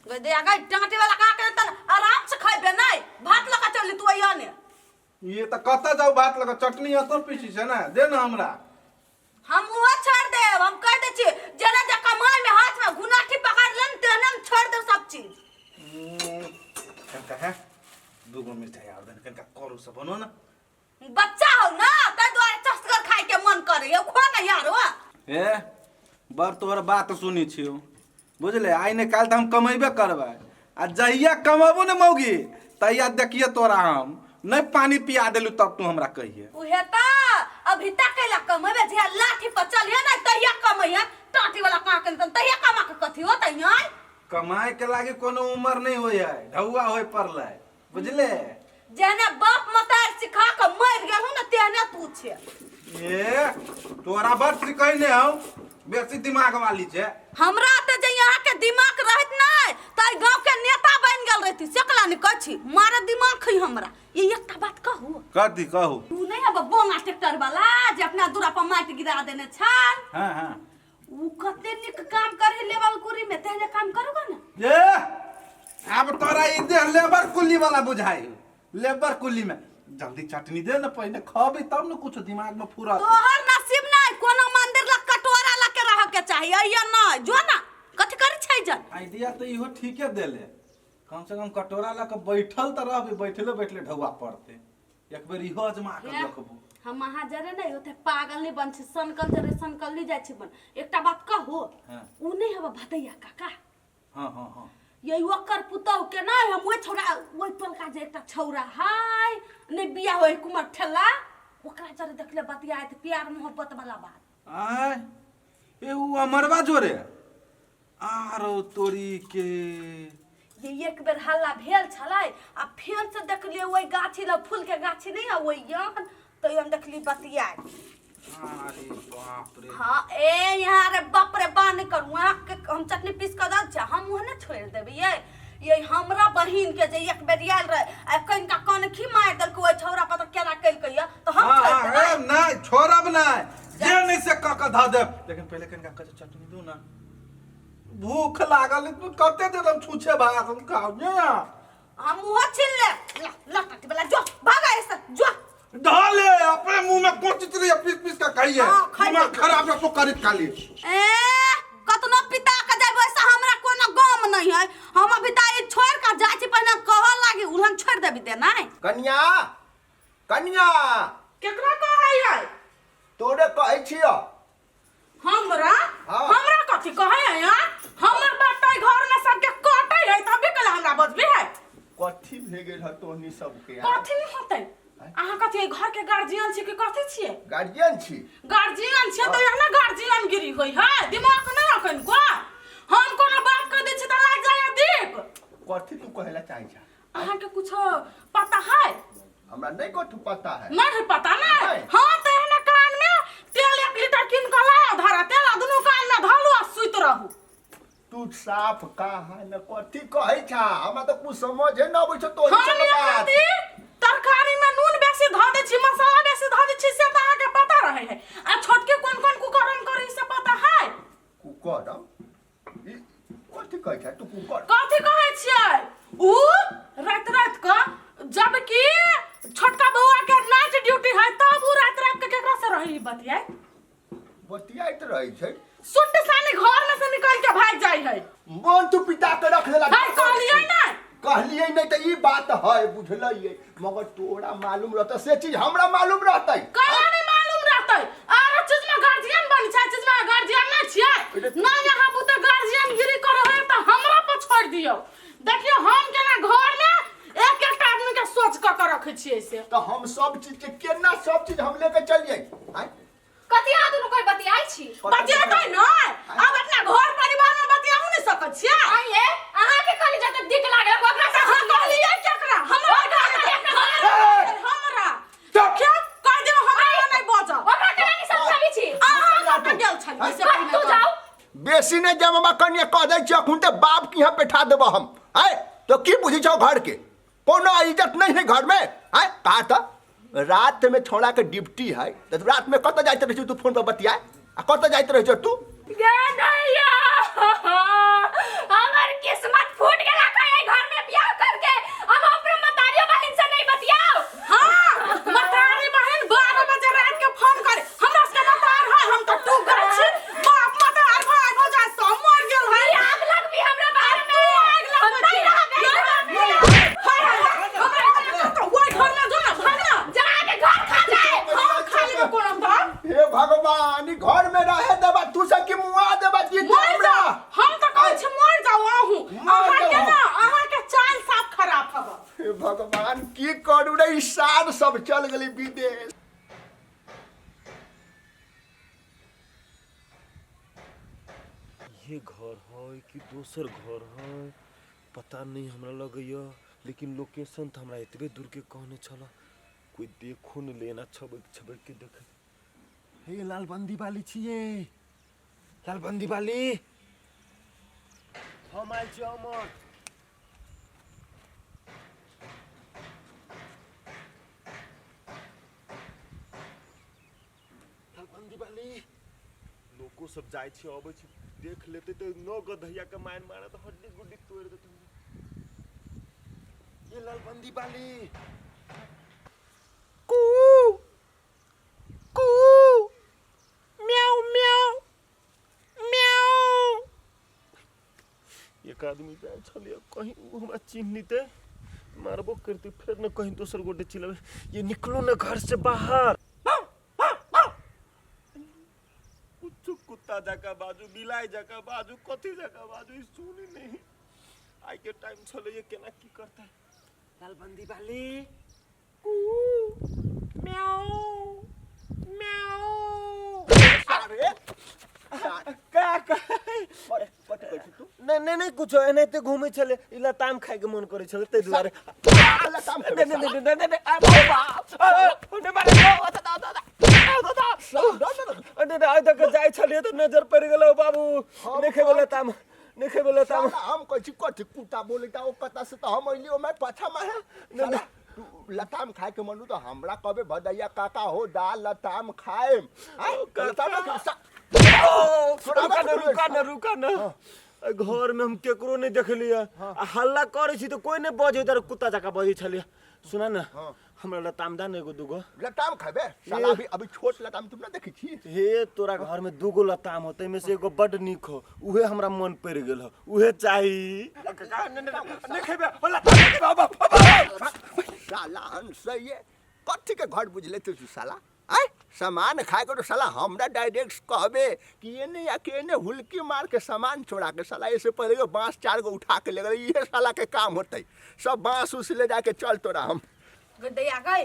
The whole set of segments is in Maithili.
गई दे गई टाँटे वाला का के तन आराम से खइबे नहीं भात लगा चली तू अइया ने। ये तऽ कतऽ जाउ भात लगा चटनी एतऽ पीसी छै ने दे ने हमरा। हम उहो छोड़ देब, हम कह दै छी जेना जे कमाई में हाथ में गुनाठी पकड़ लेन तेहने हम छोड़ देब सब चीज। कनका है दूगो मिरचाई आर देने कनका करू से बनो ना। बच्चा हो ना ताहि दुआरे चसगर खाए के मन करे यौ, खो ना यार हो। ए बड़ तोहर बात सुनी छियौ बुझले, आइ ने काल्हि तऽ हम कमेबे करबै आ जहिया कमेबो ने मौगी तहिया देखिए तोरा हम नहीं पानी पिया देलू तब तू हमरा कहिए। उहे त अभी तक कैला कमेबे जहिया लाठी पर चलिए ना तहिया कमैया टाटी वाला कहाँ के तहिया कमा के कथी होतै यार। कमाए के लागे कोनो उम्र नहीं होय है, ढौआ होय पड़लै बुझले। जेहने बाप मतार सिखा के मर गेल हूं ना तेहने तू छे। ए तोरा बड़ सिखैने हौ, बेसी दिमाग वाली छे। हमरा त जे यहाँ के दिमाग रहत नै त एहि गांव के नेता बन गेल रहती, से कला नहीं कहै छी मारे दिमाग है हमरा। ये एकटा बात कहू? कथी कहू? तू नहीं हब बोंगा ट्रैक्टर वाला जे अपना दूरा पर माटि गिरा देने छल। हाँ हाँ। उ कते नीक काम करे लेवल कुरी में, तेहने काम करूगा ना। ए आब तोरा ई देह लेबर कुली वाला बुझाई, लेबर कुली में जल्दी चटनी दे ना पहले खबी तब न कुछ दिमाग में फुरत। तोहर नसीब नहीं कोनो मंदिर ला कटोरा ला के रह के चाहिए अइया नहीं जो ना कथी करी छै जन। आइडिया तो इहो ठीके देले, कम से कम कटोरा ला के बैठल त रहबी, बैठले बैठले ढौआ पड़ते, एक बेर इहो अजमा के देखबो। हम अहाँ जरे नहीं होते पागल नहीं बन छी, सनकल जरे सनकल नहीं जाइ छी बन। एकटा बात कहू? हाँ। उ नहीं हबा भदैया काका? हाँ हाँ हाँ। ये ओकर पुतहु के नहीं हम ओइ छौड़ा ओइ टोलका जे एकटा छौड़ा हाय नहीं बियाह होय कुमार ठेला ओकरा जरे देखले बतियाइत प्यार मोहब्बत वाला बात। आय ए उ अमरवा जोरे आरो तोरी के ये एक बेर हल्ला भेल छलै आ फेर से देखलियै ओहि गाछी लग फूल के गाछी नहीं है ओहि यन तो हम देखली बतियाइत। अरे बाप रे। हाँ ए यहाँ रे बाप रे बा नहीं करू, अहाँ के हम चटनी पीस के दऽ छै हम ओहने छोड़ि देबै। ये हमरा बहिन के जे एक बेर आयल रहे आ कनिका कनखी मारि देलकै ओहि छौड़ा पर तऽ केना केलकै ये तऽ हम हाँ, छोड़ि हाँ, देबै। ए, नहीं छोड़ब नहीं जे नहीं से कऽ के धऽ देब, लेकिन पहिले कनिका कहे चटनी दू ना, भूख लागल है, तू कते देर हम छूछे भात हम खाउ ने। हम मुँह छीन ले ला ला टटी वाला जो भागा ऐसा जो डाले अपने मुंह में कोचित रही पीस पीस का खाइए। हाँ, खाइए। दिमाग खराब है तो करीब खाली। ए कतनो पिता के जाबो ऐसा हमरा कोनो गम नहीं है, हम अभी ता ई छोड़ के जाय छी पहिने कहऽ लागी उलहन छोड़ देबी दे नहीं। कन्या कन्या केकरा कहै है? तोरे कहै छियो। हमरा? हाँ। हमरा कथी कहै है यार? हमर बात घर में सबके कटै है तभी कला हमरा बजबे है। कथी भे गेल है तोहनी सबके? कथी नहीं होतै? अहाँ कथी एहि घर के गार्जियन छी कि कथी छियै? गार्जियन छी। गार्जियन छियै तऽ एहना गार्जियन गिरी होई है, दिमाग नहीं रखन को। हम कोनो बात कह दै छी तऽ लागि जाय दिक। कथी तू कहला चाहै छा? अहाँ के कुछ पता है? हमरा नहीं कथू पता है। नहीं है पता ना? नहीं। हाँ तो एहना कान में तेल 1 लीटर कीन के लाओ धरा तेल आ दुनू कान में धलू आ सुति रहू। तू साफ कहा न कथी कहै छा, हमरा तऽ कुछ समझे न अबै छौ तोहनी हम सबके एक बात। रत्ती तरकारी में नून बेसी धऽ दै छी मसाला बेसी धऽ दै छी से तऽ अहाँके पता रहै है, आ छोटके कोन कोन कुकरम करै से पता है? कुकरम ई कथी कहै छा तू कुकर? कथी कहै छियै? उ राति राति कऽ जबकि छोटका बौआ के नाइट ड्यूटी है तब उ राति राति के केकरा से रही बतियाइ? बतियाइत रहै छै। सुट्ट सानी घर में से निकल के भाग जाइ है। मन तू पिता के रख देला। है कहलियै नै? कहलियै नै तऽ ई बात है बुझलियै, मगर तोरा मालूम रहतै से चीज हमरा मालूम रहतै। कहिया नहीं मालूम रहतै? आरो चीज में गार्जियन बन छै, चीज में गार्जियन नै छियै। ना यहाँ बुते गार्जियन गिरी करे है तऽ हमरा पर छोड़ दियौ। देखियौ हम केना घर में एक एकटा आदमी के सोच कऽ के रखै छियै से। तऽ हम सब चीज के केना सब चीज हम लेके चलियै? आँय? कथी अहाँ दुनू कोई बतियाइ छी? बतियेतै नै, अब अपना घर परिवार में बतियाहु नै सकै छियै। आइए अहाँ के कहली जते दिक लागल ओकरा से अहाँ कहलियै केकरा? हमरा ए! हमरा चुप! क्या कह दियौ हमरा नहि बजब। ओकरा केना नहीं समझाबी छी? अहाँ कतऽ गेल छलियै से कतौ पहिने जाउ। बेसी नहीं जब हमरा कनिया कह दै छियै अखुन ते बाप के यहाँ बैठा देबो हम। आय तो की बुझै छौ घर के कोनो इज्जत नहीं है घर में? आय कहा तऽ रात में छोड़ा के ड्यूटी है तो रात में कतऽ जाइत रहै छौ तू फोन पर बतियाए आ कतऽ जाइत रहै छौ तू? गे नैया हमर किस्मत फूट भगवान की करू रे ई सार सब चल गेली विदेश। ये घर है कि दोसर घर है पता नहीं हमरा लगैया, लेकिन लोकेशन तो हमरा एतबे दूर के कहने छल। कोई देखो न लेना छबक छबक के देखे। हे लालबंदी वाली छिए, लालबंदी वाली हम आयल छी अमर। लालबंदी वाली लोको सब जाइ छै अबै छै, देख लेते तऽ नौ गधैया के मारि मारत हड्डी गुड्डी तोड़ि देते। ये लालबंदी वाली कू कू म्याऊ म्याऊ म्याऊ। एक आदमी जाइ छलियै कहीं उ हमरा चिन्ह मारबो करते, फेर न कहीं दोसर गोटे चिल्लाबे ये निकलो न घर से बाहर। कुछ कुत्ता जका बाजू, बिलाई जका बाजू, कथी जका बाजू, ई सुनी नहीं। आई के टाइम छले ये केना की करता। लालबंदी वाली कू म्याऊ म्याऊ। अरे का का अरे कथी कहै छी तू? नहीं नहीं नहीं कुछ एनाहिते घूमै छले, ई लताम खाय के मन करै छले ताहि दुआरे। लताम नहीं नहीं नहीं नहीं नहीं आ बाप नहीं मारे नहीं नहीं आइ तक जाइ छलियै तऽ नजर पड़ि गेलौ बाबू। नहीं खेबै लताम, नहीं खेबै लताम। साला हम कहै छी कथी कुत्ता बोले त ओ कता से त हम अइली ओमे पाछा मारे। साला तू लताम खाए के मन तो हमरा कहबे भदैया काका हो दाल लताम खाए। लताम ना खा रुका न रुका न रुका न, घर में हम केकरो नहीं देखलियै आ हल्ला करै छी तऽ कोई नहीं बजै, तर कुत्ता जकाँ बजै छलियै। सुना न हमरा लताम दा न एगो दूगो। लताम खेबे साला? अभी अभी छोट लताम तुम ना देखै छी। हे तोरा घर में दूगो लताम हो ताहिमे से एगो बड नीक हो, उहे हमरा मन पड़ि गेल हो, उहे चाही। नहीं खेबे ओ लताम नहीं खेबे, बाप, बाप। साला हम सही है कथी के घर बुझले तू साला? आय सामान खाए के तो साला हमरा डायरेक्ट कहबे कि एने या के एने हुलकी मार के सामान चोरा के साला ऐसे पहले एगो बांस चार गो उठा के ले गेलै, इहे साला के काम होतै सब बांस उस ले जाके चल तोरा हम गदैया गई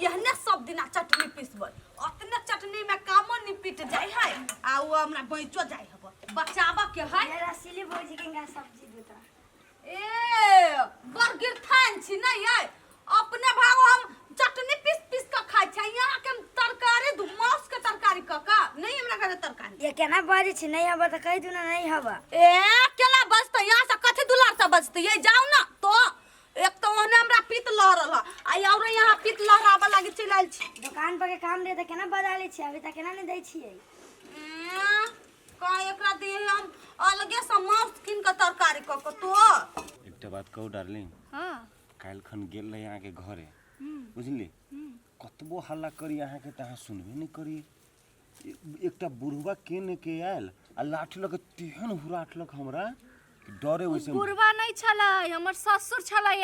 यहने सब दिना चटनी पिसबै, ओतने चटनी में कामो निपट जाय है आ वो हमरा बचो जाय हब बचाबऽ के है। ये रसीली भौजी के इनका सब्जी देता। ए बड़ गिरथान छी नहीं है अपने भाव हम चटनी पीस पीस के खाइ छै, यहाँ के हम तरकारी दू मांस के तरकारी क का नहीं हमरा घरे तरकारी। ये केना बजै छी? नहीं हबा तऽ कहि दू ना नहीं हबा। ए केना बजतै यहाँ से कथी दुलार से बजतै? ये जाओ ना तो एक तो ओहने हमरा पीत लहरल ह आ और यहाँ पीत लहराबऽ लागी चलि आयल छी। दुकान पर के काम रहे तऽ केना बजा लै छियै? अभी तक केना नहीं दै छियै? ए, कहाँ एकरा दिए हम अलगे से मांस कीन के तरकारी क के तो। एकटा बात कहू डार्लिंग? हाँ। काल्हि खन गेल रही अहाँके घरे बुझली, कतबो हल्ला करी अहाँके तऽ अहाँ सुनबे नहि करी। एकटा बुढ़वा के ने के आयल आ लाठी लऽ के तेहन हुराठलक हमरा कि डरे ओइसे। बुढ़वा नहीं छलै, हमर ससुर छलै।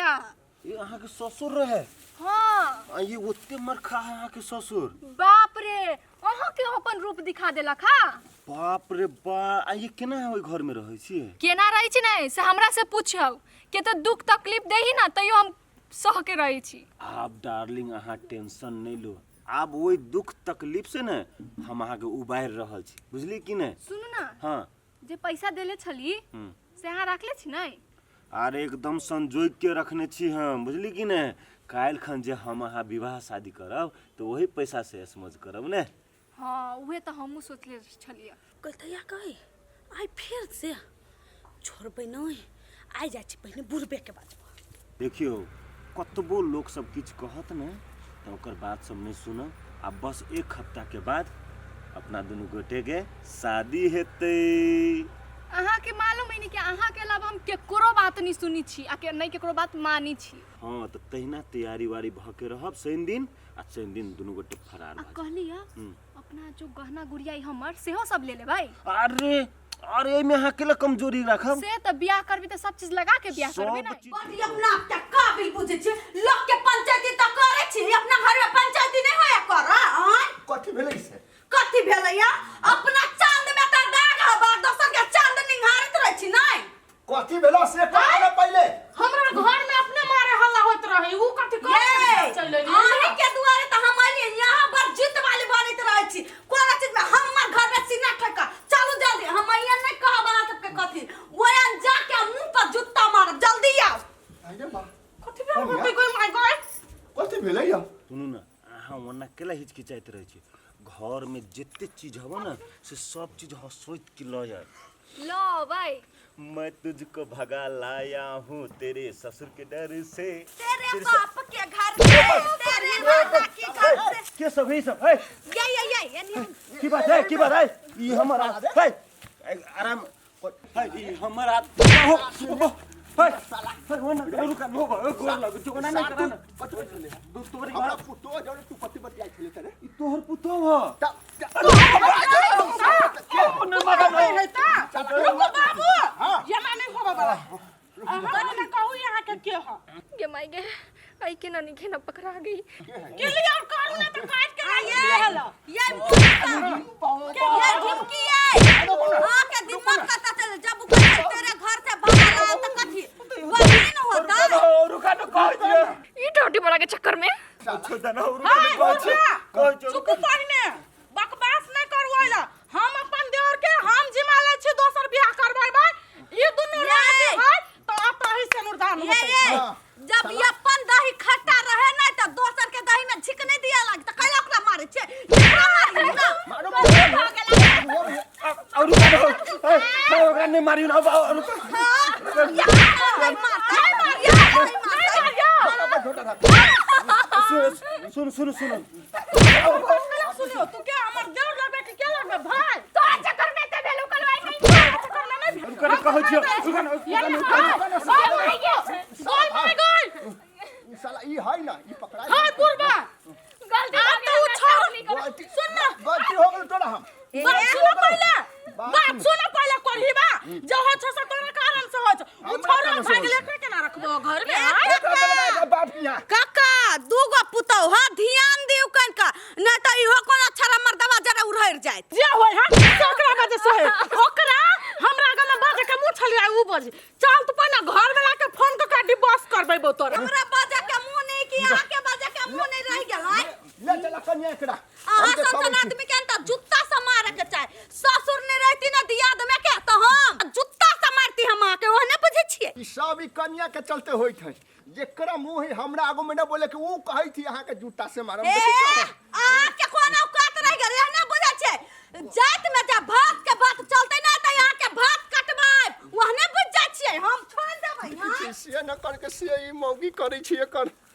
ए अहाँके ससुर रहे? हाँ। आ ये ओते मरखा है अहाँके ससुर? बाप रे, अहाँ के अपन रूप दिखा देलक हा। बाप रे बा, आ ये केना ओहि घर में रहै छियै? केना रहै छी नहीं से हमरा से पूछौ, के तो दुख तकलीफ देही ना तैयो हम सह के रहै छी। आब डार्लिंग अहाँ टेंशन नहीं लो, आब ओहि दुख तकलीफ से ने हम अहाँके उबारि रहल छी बुझली कि नहि? सुनू ना। हाँ। जे पैसा देले छली से अहाँ राखले छी नहीं? अरे एकदम संजोग के रखने छी हम बुझली कि नहि? काल्हि खन जे हम अहाँ विवाह शादी करब तऽ ओही पैसा से ऐश-मौज करब ने। हाँ उहे तऽ हमहूँ सोचले छलियै। कहतैया गई आइ फेर से छोड़बै नहि, आइ जाइ छी पहिने बुढ़बे के बजबऽ। देखियौ कतबो लोक सब किछु कहत ने तऽ ओकर बात सब नहि सुनब आ बस एक हफ्ता के बाद अपना दुनू गोटे के शादी हेतै। अहाँ के मालूम है कि अहाँ के अलावा हम केकरो बात नहीं सुनी छी आ के नहीं केकरो बात मानी छी। हाँ तऽ तहिना तैयारी उयारी भऽ के रहब शनि दिन आ शनि दिन दुनू गोटे फरार आ भऽ जायब। कहली अपना जो गहना गुड़िया हमर सेहो सब ले लेबै। अरे अरे एहिमे अहाँ केला कमजोरी राखब? से तऽ बियाह करबी तऽ सब चीज लगा के बियाह करबी सब ने। चीज बड़ी अपना आप के काबिल बुझै छी, लोक के पंचायती तऽ करै छी, अपना घर में पंचायती नहीं होया कर आँय? कथी भेलै से? कथी भेलै या? अपना चांद में तऽ दाग हबा दोसर के चांद निहारैत रहै छी नहीं। कथी भेलो से कह ना पहिले। हमरा घर में अपने मारे हल्ला होइत रहे, भेलै या सुनू ने अहाँ ओना केला हिचकिचाइत रहै छी घरमे जते चीज हब ने से सब चीज हँसोइत के लऽ जायब लो भाई मैं तुझको भगा लाया हूँ तेरे ससुर के डर से तेरे बाप के घर से तेरे दादा के घर से के सब है सब है ये ये ये ये नहीं की बात है की बात है ई हमर है आराम है ई हमर हो है है वो ना रुका नो गोर लग जो ना ना करा ना तोहर हमरा पुतो जरे तू कथी बतियाइ छले तरे ई तोहर पुतो ह त नहीं है ता रुको बाबू ये ना नहीं होबे वाला अहाँ ने कहू यहाँ के के ह गे माई गे आई के नानी के ना पकड़ा गई के लिए और करू ना तो काट के राख दिहल ये मुर्खा ये ढुमकी ये हाँ के दिमाग कता चल जब उ कहते तेरे घर से भागा लाओ तो कथी वही न होता रुका न कह दियो ई टोटी बड़ा के चक्कर में छोटा ना रुका न कह उठा। कह छो चुप पहिने बकवास नहीं करू ओइला हम अपन देवर के हम जिमा लै छी दोसर बियाह करबेबै ई दुनू राजी है तो अतही से मुर्दान ये होतै ये जब ये अपन दही खट्टा रहे ना तो दोसर के दही में छिक नहीं दिया लग तो कैला ओकरा मारे छे एकरा मारी ना और रुका न ए ओकरा नहीं मारियो ना रुका हाँ ये नहीं मारता ये नहीं मारता सुन सुन सुन सुनियो तू के हमर देवर लगबे के के लगबे भाई तो चक्कर में ते भेलु कलवाई नहीं चक्कर में नहीं रुका न कह छियो रुका न ये ले, हाय, गोल मार गोल ई साला ई है ना ई पकड़ा हाय बुढ़बा गलती अब तो उ छोड़ गलती सुन ना गलती हो गेल तोरा हम बात सुनो पहिले बात बात सुनो पहिले कोल्हीबा जो हो छो से तोरा कारण से हो छो उ हमरा छोरा कारण से भाग हो ले के केना रखबो घर में आय काका बाप के यहाँ काका दूगो पुतौ हा ध्यान दिउ कनका नहीं तो इहो कोनो छड़ा मर्दवा जरा उड़हर जाइत जे होय हां से ओकरा वजह से होय ओकरा हमरा आगे में बाजे के मुंह छलिया उ बजे चल तू पहिने घर वाला के फोन क के डिवोर्स करबेबो तोरा हमरा बाजा के मुंह नहीं कि अहाँ के बाजा के मुंह नहीं रह गेल आय ले चला कन्या एकरा अहाँ हम सब देखाबै सन छी। आदमी के त जुत्ता से मारे के चाहे ससुर नहीं रहती ना दियाद में के तो हम जुत्ता से मारती हम अहाँ के ओहने बुझै छियै ई सब ई कन्या के चलते होइत है जेकरा मुंह है हमरा आगू में न बोले कि ऊ कहै थी अहाँ के जूता से मारम ए देखै छियै? अहाँ के कोन औकात रह गेल एहने बुझै छियै जात में जा भात के बात चलते ना त अहाँ के भात कटबाय ओहने बुझ जाइ छियै हम छोड़ देबै देखै छियै, से न करके से ई मौगी करै छी एकर।